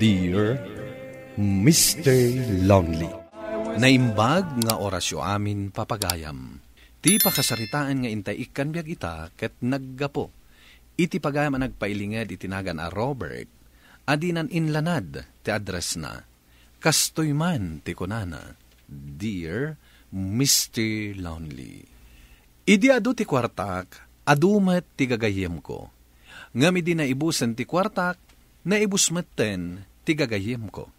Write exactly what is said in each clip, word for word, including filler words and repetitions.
Dear Mister Lonely. Naimbag nga orasyo amin, papagayam. Ti pakasaritaan nga intay ikkan biag ita ket naggapu iti pagayam a nagpailinged iti nagan a Robert a dinan inlanad ti addressna. Kastoy man ti kunana, "Dear Mister Lonely, idi adu ti kuartak, adu met ti gagayyemko. Ngem idi naibusen ti kuartak, naibus metten ti gagayyemko."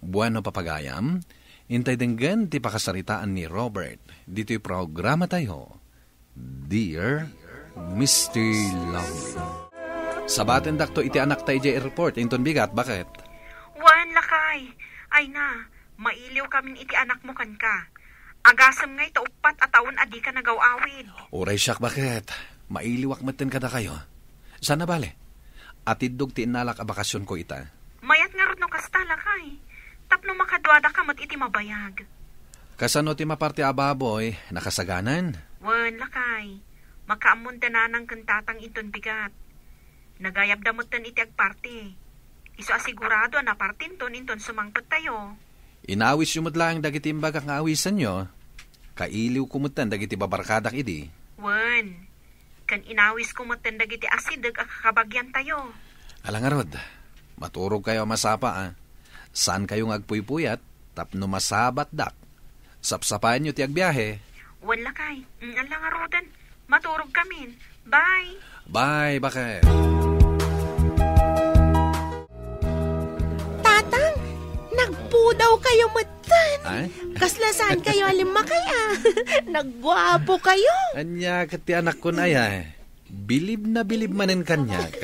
Bueno, papagayam, intay denggen ti pakasaritaan ni Robert ditoy programatayo, Dear Mister Lonely. Sabatendakto iti anakta idiay airport, inton bigat, baket? Wen, lakay. Ay na, mailiw kamin iti anakmo kenka. Agasem ngay ta uppat a taon a dika nagaw-awid. Uray siak, baket? Mailiwak metten kadakayo. Saan a bale? Atiddog ti innalak a bakasionko ita. Mayat ngarud no kasta, lakay. Tapno makaduadaka met iti mabayag. Kasano ti maparte a baboy? Nakasaganan? Wen, lakay. Makaammon da nanang ken tatang inton bigat. Nagayabda metten iti agparte. Isu a sigurado a napartinton inton sumangpettayo. Inawisyo met laeng dagiti imbagak nga awisenyo. Kailiwko metten dagiti babarkadak idi. Wen, ken inawisko metten dagiti asideg a kakabagiantayo. Ala ngarud, maturogkayo a masapa, a. Saankayo nga agpuypuyat tapno masabatdak. Sapsapaenyo ti agbiahe. Wen, lakay. Mm, ala ngaruden. Maturogkamin. Bye. Bye, baket? Tatang, nagpudawkayo metten. Ay? Kasla saankayo a limmakay, a. Nagguapokayo. Ania ket ti anakkon aya? Bilib na bilib manen kaniak.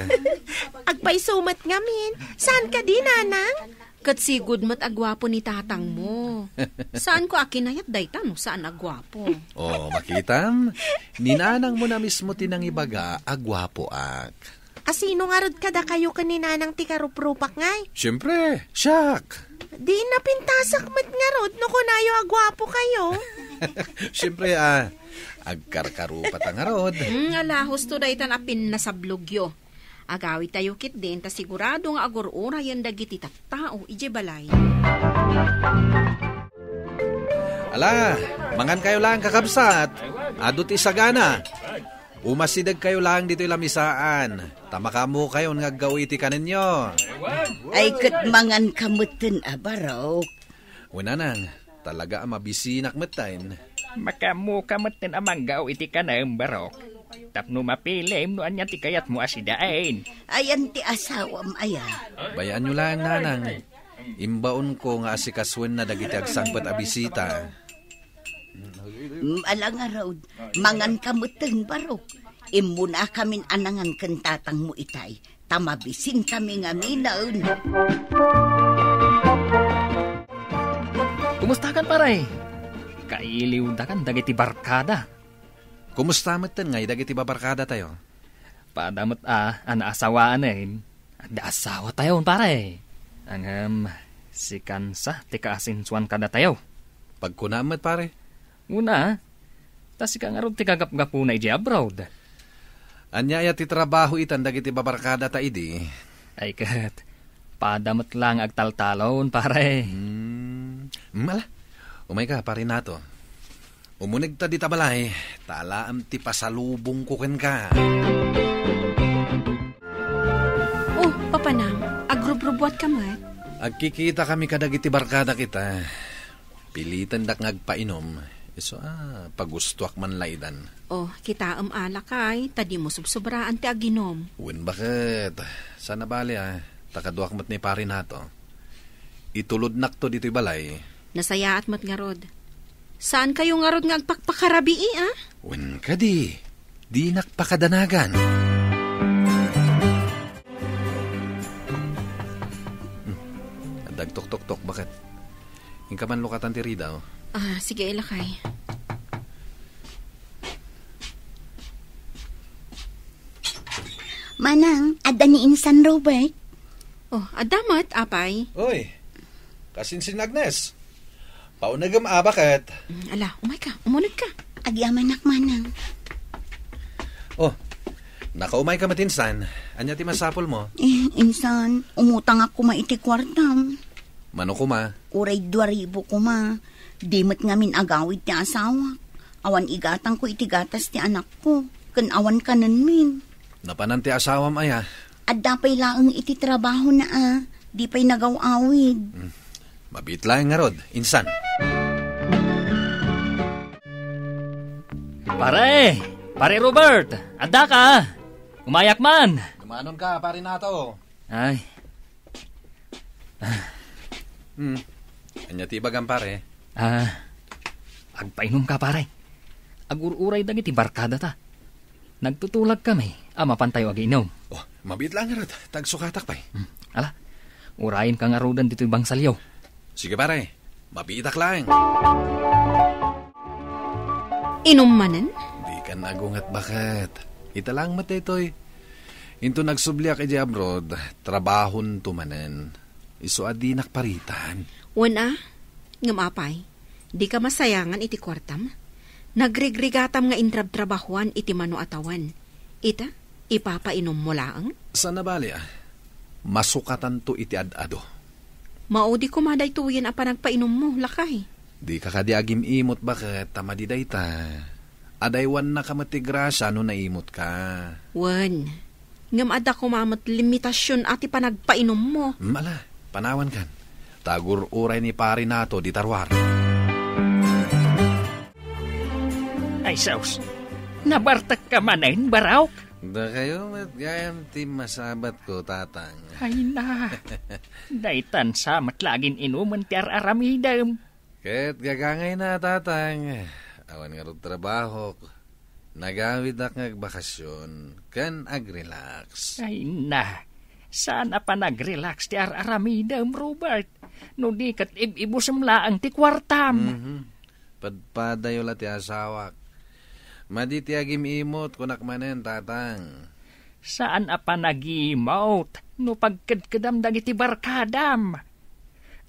Agpayso met ngamin. Saan kadi, nanang? Ket sigud met a guapo ni tatangmo. Saanko a kinayat dayta no saan a guapo. Oh, makitam? Ni nanangmo na mismo ti nangibaga a guapoak. A sino ngarud kadakayo ken ni nanang ti karuprupak ngay? Siempre, siak. Di napintasak met ngarud no kunayo a guapokayo. Siempre, a, agkarkarupata ngarud. Hmm, ala, husto daytan a pinnasablogyo. Agawidtayo ketdin ta sigurado nga agur-urayen dagiti tattao idiay balay. Ala, mangankayo laeng, kakabsat. Adu ti sagana. Umasidegkayo laeng ditoy lamisaan, ta makaammokayon nga aggaw iti kanenyo. Ay, ket manganka metten a barok. Wen, nanang, talaga a mabisinak metten. Makaammoka metten a manggaw iti kanem, barok. Tapno mapilim no ania ti kayatmo a sidaen. Ayan ti asawam aya. Bayaanyo laeng, nanang. Imbaonko nga asikasoenna dagiti agsangpet a bisita. Mm, ala ngarud, manganka metten, barok. Immunakamin a nangan ken tatangmo itay, ta mabisinkami ngaminen. Kumustakan, pare? Kailiwdakan dagiti barkada. Kumusta metten ngay dagiti babarkadatayo? Pada met a, a naasawaanen. Adda asawatayon, pare. Ngem, sikan sa ti kaasinsuan kadatayo. Pagkunam met, pare. Una, ta sika ngarud ti kagapgapuna idiay abroad. Ania aya ti trabaho itan dagiti babarkadata idi? Ay ket, pada met la nga agtaltalon, pare. Hmm. Mm, ala. Umayka, pare Nato. Umunegta dita balay, ta alaem ti pasalubongko kenka. Oh, papanam, agrubrubuatka met? Agkikitakami kadagiti barkadak ita. Pilitendak nga agpainom. Isu a, pagustoak man la itan. Oh, kitaem a, lakay, ta dimo sobsobraan ti aginom. Wen, baket? Saan a bale, a. Ta kaduak met ni Pare Nato. Itulodnakto ditoy balay. Nasayaat met ngarud. Saankayo ngarud nga agpakpakarabii, a? Wen kadi, dinak pakadanagan. Hmm. Adda agtoktoktok, baket? Inka man lukatan ti ridaw. Ah, sige, lakay. Manang, adda ni insan Robert? Oh, adda met, apay. Oy, kasinsin, Agnes? Paunegem a, baket? Mm, ala, umayka, umunegka. Agyamanak, manang. Oh, Nakaumayka met insan. Ania ti masapulmo? Eh, insan, umutangak koma iti kuartam. Mano koma? Uray dua ribu koma. Di met ngamin agawid ti asawak. Awan igatangko iti gatas ti anakko, ken awan kanenmin. Napanan ti asawam aya? Adda pay laeng iti trabahona a, di pay nagaw-awid. Hmm. Mabiit laeng ngarud, insan. Pare! Pare Robert! Addaka! Umayak man! Dumanon ka, pare Nato. Ay. Hmm. Ania ti ibagam, pare? Ah, agpainom ka, pare. Agur-uray dagiti barkadata. Nagtutulagkami a mapantayo agiinom. Oh, mabiit laeng ngarud. Ta agsukatak pay. Hmm. Ala, urayem ka ngaruden ditoy bangsalyo. Sige, pare. Mabiitak laeng. Inum manen? Dikan agunget, baket. Ita laeng met daytoy. Inton agsubliak idiay abroad, trabahonto manen. Isu a dinak paritan. Wen a, ngem apay, dika masayangan iti kuartam? Nagrigrigatam nga intrabtrabahuan iti mano a tawen. Ita, ipapainommo laeng? Saan a bali a. Masukatanto iti ad-adu. Maudi koma daytoyen a panagpainommo, lakay. Dika kadi agim-imot, baket, ta madi dayta. Adaywannaka met ti grasia no naimotka. Wen, ngem adda koma met limitasion a ti panagpainommo. Mm, ala, panawankan. Ta agur-uray ni Pare Nato dita ruar. Ay, sus. Nabartekka manen, Barok? Dakayo met gayam ti masabatko, Tatang. Ay na. Daytan sa met la agin-inumen ti ar-aramidem. Ket gagangayna, Tatang. Awan ngarud trabahok. Nagawidak nga agbakasyon ken agrelax. Ay na, saan a panag-relax ti ar-aramidem, Robert. No di ket ib-ibusem laeng ti kuartam. Mhm. Padpadayo la ti asawak. Madi ti agim-imot, kunak manen, Tatang. Saan a panagimot no pagkedkedam dagiti barkadam.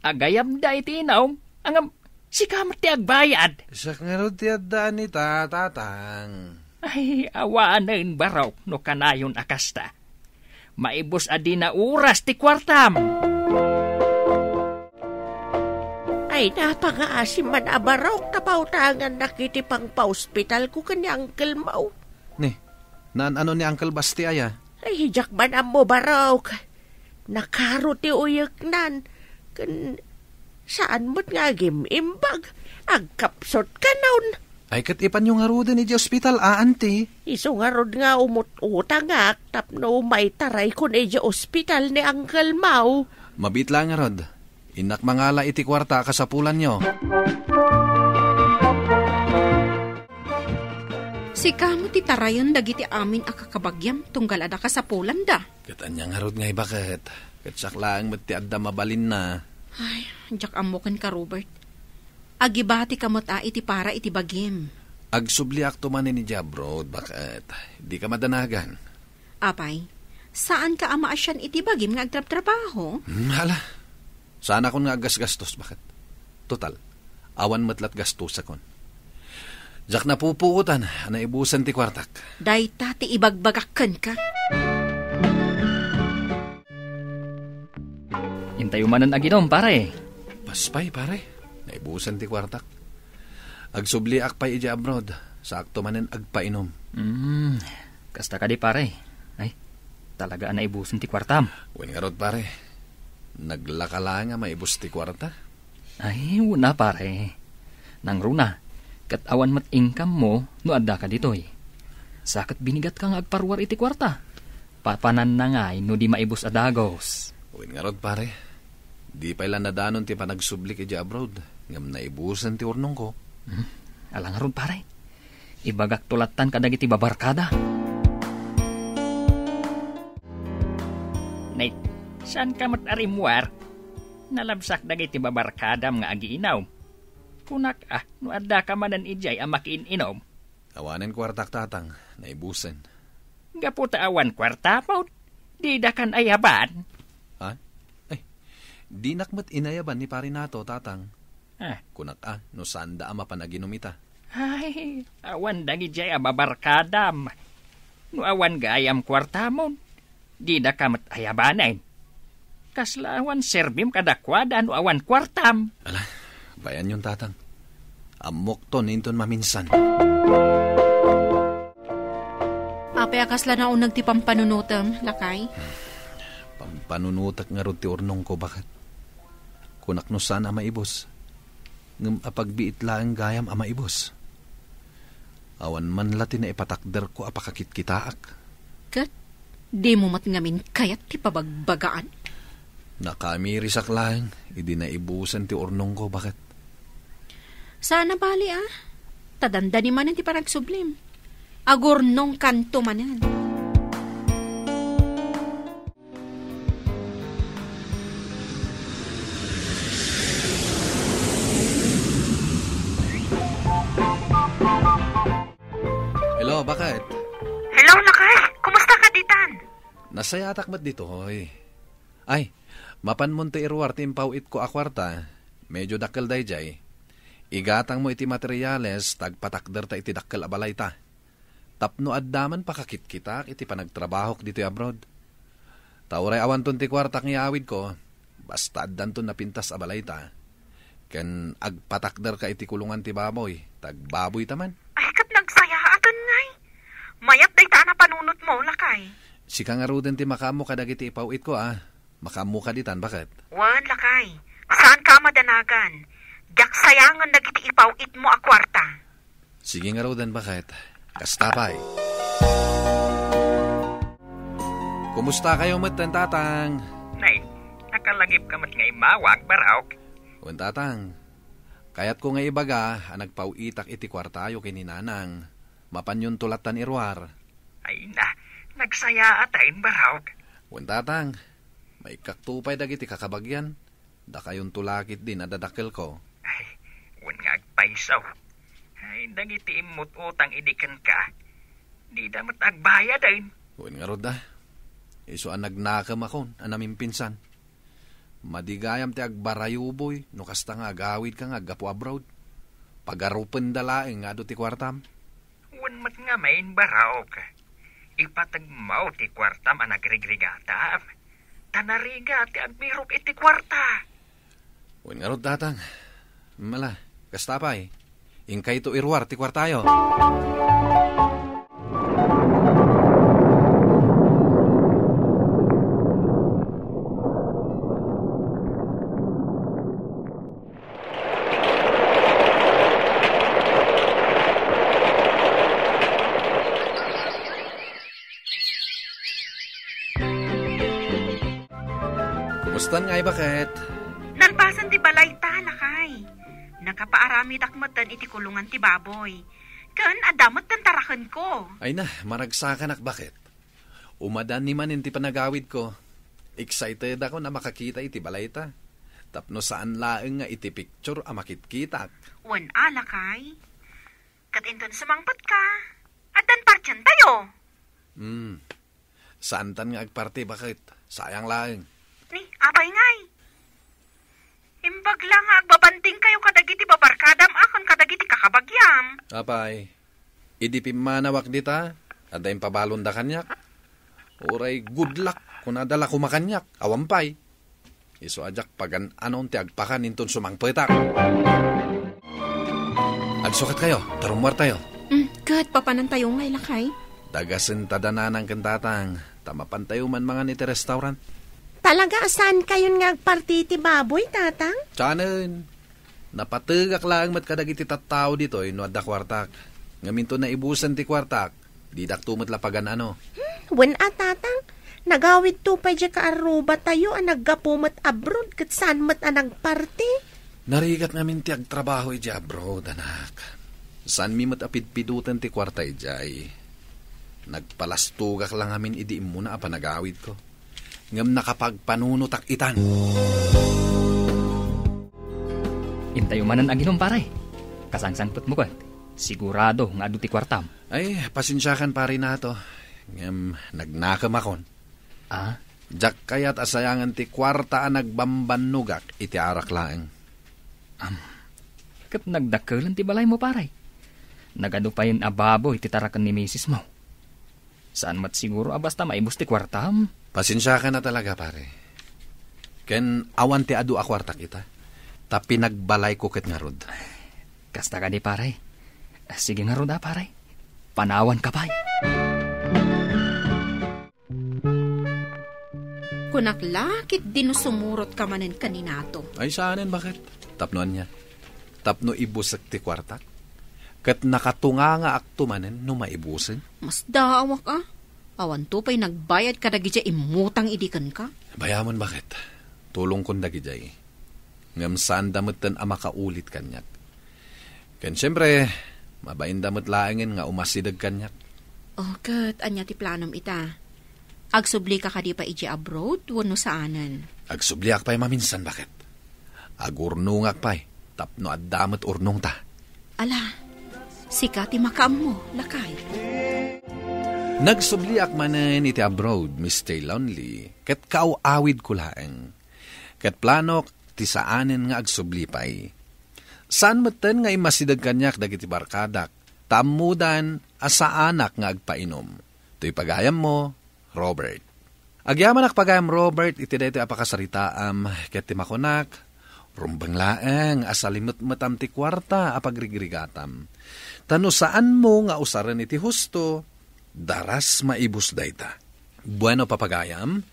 Agayamda iti inum, ngem sika met ti agbayad. Siak ngarud ti addaan ita, Tatang. Ay, awanen, Barok, no kanayon a kasta. Maibus a dina oras ti kuartam. Ay, napangaasim man a Barok ta pautangannak iti pangpaospitalko ken ni Uncle Mau. Ni, naan-ano ni Uncle Basti aya? Ay, diak man ammo, Barok. Nakaro ti uyeknan. Ken saan met nga agim-imbag. Agkapsut kanon. Ay, ket ipanyo ngaruden idiay ospital, a, anti? Isu ngarud nga umut-utangak tapno maitaraykon idiay ospital ni Uncle Mau. Mabiit la ngarud. Innak mangala iti kuarta a kasapulanyo. Sika met ti tarayon dagiti amin a kakabagiam tunggal adda kasapulanda. Ket ania ngarud nga ibaket? Ket siak laeng met ti adda mabalinna. Ay, diak ammo kenka, Robert. Agibatika met a iti para iti bagim. Agsubliakto manen idiay abroad, baket. Dika madanagan. Apay, saanka a maasian iti bagim nga agtrabtrabaho? Hmm, hala. Saanakon nga aggasgastos, baket. Total, awan met lat gastosakon. Diak napupuotan a naibusen ti kuartak. Dayta ti ibagbagak kenka. Intayo manen aginom, pare. Paspay, pare. Naibusen ti kuartak. Agsubliak pay idiay abroad. Saakto manen agpainom. Hmm, kasta kadi, pare. Ay, talaga a naibusen ti kuartam. Wen ngarud, pare. Naglaka laeng a maibus ti kuarta. Ay, wen a, pare. Nangruna, ket awan met income mo no addaka ditoy. Sa ket binigatka nga agparuar iti kuarta. Papananna ngay no di maibus a dagus. Wen ngarud, pare. Di pay la nadanon ti panagsublik idiay abroad, ngem naibusen ti urnongko. Hmm, ala ngarud, pare. Ibagakto lattan kadagiti babarkada. Nay, saanka met a rimmuar? Nalabsak dagiti babarkadam nga agiinom. Kunak a, no addaka manen idiay a makiin-inom. Awanen kuartak, Tatang. Naibusen. Gapu ta awan kuartam, didakan ayaban. Ha? Ay, dinak met inayaban ni Pare Nato, Tatang. Ah. Kunak a, no saanda a mapanaginom ita. Ay, awan dagidiay a babarkadam. No awan gayam kuartamon, didaka met ayabanen. Kasla awan serbim kadakuada no awan kuartam. Ala, bayanyon, Tatang. Ammokton inton maminsan. Apay a kasla nauneg ti pampanunotem, lakay? Pampanunotek ngarud ti urnongko, baket. Kunak no saan a maibus. Ngem apagbiit laeng gayam a maibus. Awan man la ti naipatakderko a pakakitkitaak. Ket dimo met ngamin kayat ti pabagbagaan? Nakamirisak laeng idi naibusen ti urnongko, baket. Saan a bali, a? Ta dandani manen ti panagsublim. Agurnongkanto manen. Hello, baket? Hello, lakay. Kumusta ka ditan? Nasayaatak met ditoy. Ay, mapanmonto iruar ti impaw-itko a kuarta. Medyo dakkel daydiay. Igatangmo iti materiales ta agpatakderta iti dakkel a balayta. Tapno adda man pakakitkitak iti panagtrabahok ditoy abroad. Ta uray awanton ti kuartak nga iawidko, basta addanton napintas a balayta. Ken agpatakderka iti kulongan ti baboy, ta agbaboyta man. Ay, ket nagsayaaten ngay. Mayat dayta a napanunotmo, lakay. Sika ngaruden ti makaammo kadagiti ipaw-itko, a. Makaammoka ditan, baket? Wen, lakay. Saanka a madanagan. Diak sayangen dagiti ipaw-itmo a kuarta. Sige ngaruden, baket. Kasta pay. Kumusta kayo met, Tatang? Nay, nakalagip ka met nga immawag, Barok? Wen, Tatang. Kayatko nga ibaga a nagpaw-itak iti kuartayo ken ni Nanang. Mapanyon tulatan iruar. Ay na, nagsayaaten, Barok. Wen, Tatang. Maikkakto pay dagiti kakabagian. Dakayonto la ketdi a dadakkelko. Ay, wen nga agpayso. Ay, dagiti immut-utang idi kenka, dida met agbayaden. Wen ngarud a. Isu a nagnakem akon a namimpinsan. Madi gayam ti agbarayuboy no kasta nga agawidka nga aggapu abroad. Pagarupenda laeng nga adu ti kuartam. Wen met ngamin, Barok. Ipategmo ti kuartam a nagrigrigatam. Ta narigat ti agbirok iti kuarta. Wen ngarud, Tatang. Mala, kasta pay. Inkayto iruar ti kuartayo. Kumusta ngay, baket? Nalpasen ti balayta, lakay. Nakapaaramidak metten iti kulongan ti baboy. Ken adda metten tarakenko. Ay na, maragsakanak, baket. Umadan ni manen ti panagawidko. Excited ako a makakita iti balayta. Tapno saan laeng nga iti picture a makitkitak. Wen a, lakay. Ket inton sumangpetka, addan partientayo. Hmm. Saantan nga agparti, baket. Sayang laeng. Ni, apay ngay? Imbag la nga agbabandingkayo kadagiti babarkadam a ken kadagiti kakabagiam. Apay, idi pimmanawak dita, adda impabalonda kaniak. Uray good luck, kunada la koma kaniak, awan pay. Isu a diak pagan-anon ti agpakan inton sumangpetak. Agsukatkayo, ta rummuartayo. Mm, ket papanantayo ngay, lakay? Dagasen ta da Nanang ken Tatang, ta mapantayo man mangan iti restaurant. Talaga a saankayon nga agparti iti baboy, Tatang? Sanen. Napategak laeng met kadagiti tattao ditoy no adda kuartak. Ngem inton naibusen ti kuartak, didakto met la pagan-ano. Hmm, wen a, Tatang. Nagawidto pay diay kaarrubatayo a naggapu met abroad ket saan met a nagparti. Narigat ngamin ti agtrabaho idiay abroad, anak. Saanmi met a pidpidoten ti kuarta idiay. Nagpalastogak la ngamin idi immuna a panagawidko. Ngem nakapagpanunotak itan. Intayo manen aginom, pare. Kasangsangpetmo ket. Sigurado nga adu ti kuartam. Ay, pasensiakan, pare Nato. Ngem nagnakemakon. Ah? Diak kayat a sayangen ti kuarta a nagbambannogak iti arak laeng. Am, ket nagdakkelen ti balaymo, pare. Nagadu payen a baboy ti taraken ni misismo. Saan met siguro a basta maibus ti kuartam. Pasensiakan a talaga, pare. Ken awan ti adu a kuartak ita. Ta pinagbalayko ket ngarud. Kasta kadi, pare. Sige ngarud a, pare. Panawanka pay. Kunak la ketdi no sumurotka manen ken ni Nato. Ay, saanen, baket? Tapno ania? Tapno ibusek ti kuartak? Ket nakatungangaakto manen no maibusen? Masdaawak a. Awanto pay nagbayad kadagidiay immutang idi kenka. Bayamon, baket? Tulongkon dagidiay. Ngem saanda metten a makaulit kaniak. Ken siempre, mabainda met laengen nga umasideg kaniak. O, ket ania ti planom ita? Agsublika kadi pay idiay abroad wenno saanen? Agsubliak pay maminsan, baket? Agurnongak pay tapno adda met urnongta. Ala, sika ti makaammo, lakay. Nagsubliak manen iti abroad, Mister Lonely, ket kaaw-awidko laeng. Ket planok ti saanen nga agsubli pay. Saan metten nga immasideg kaniak dagiti barkadak, ta ammodan a saanak nga agpainom. Toy pagayammo, Robert. Agyamanak pagayam, Robert, iti daytoy a pakasaritaam, ket ti makunak, rumbeng laeng a salimetmetam ti kuarta a pagrigrigatam. Ta no saanmo nga usaren iti husto, daras maibus dayta. Bueno, papagayam,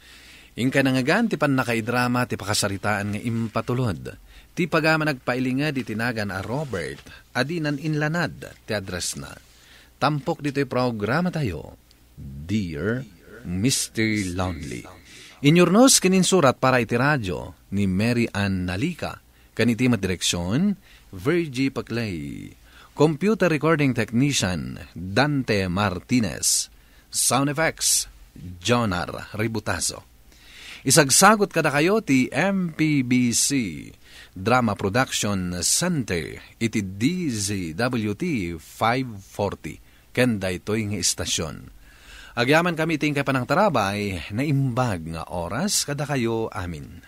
inka nangngegan ti pannakaidrama ti pakasaritaan nga impatulod. Ti pagayam a nagpailinged iti nagan a Robert, a dinan inlanad ti addressna. Tampok ditoy programatayo, Dear Mister Lonely. Inyurnos ken insurat para iti radio ni Mary Ann Nalica, ken iti met direksion, Virgie Paclay. Computer recording technician, Dante Martinez. Sound effects, Jonar Ributazo. Isagsagot kadakayo ti M P B C Drama Production Center iti D Z W T five forty ken daytoy nga istasion. Agyamankami iti inkay panangtarabay, naimbag nga oras kadakayo amin.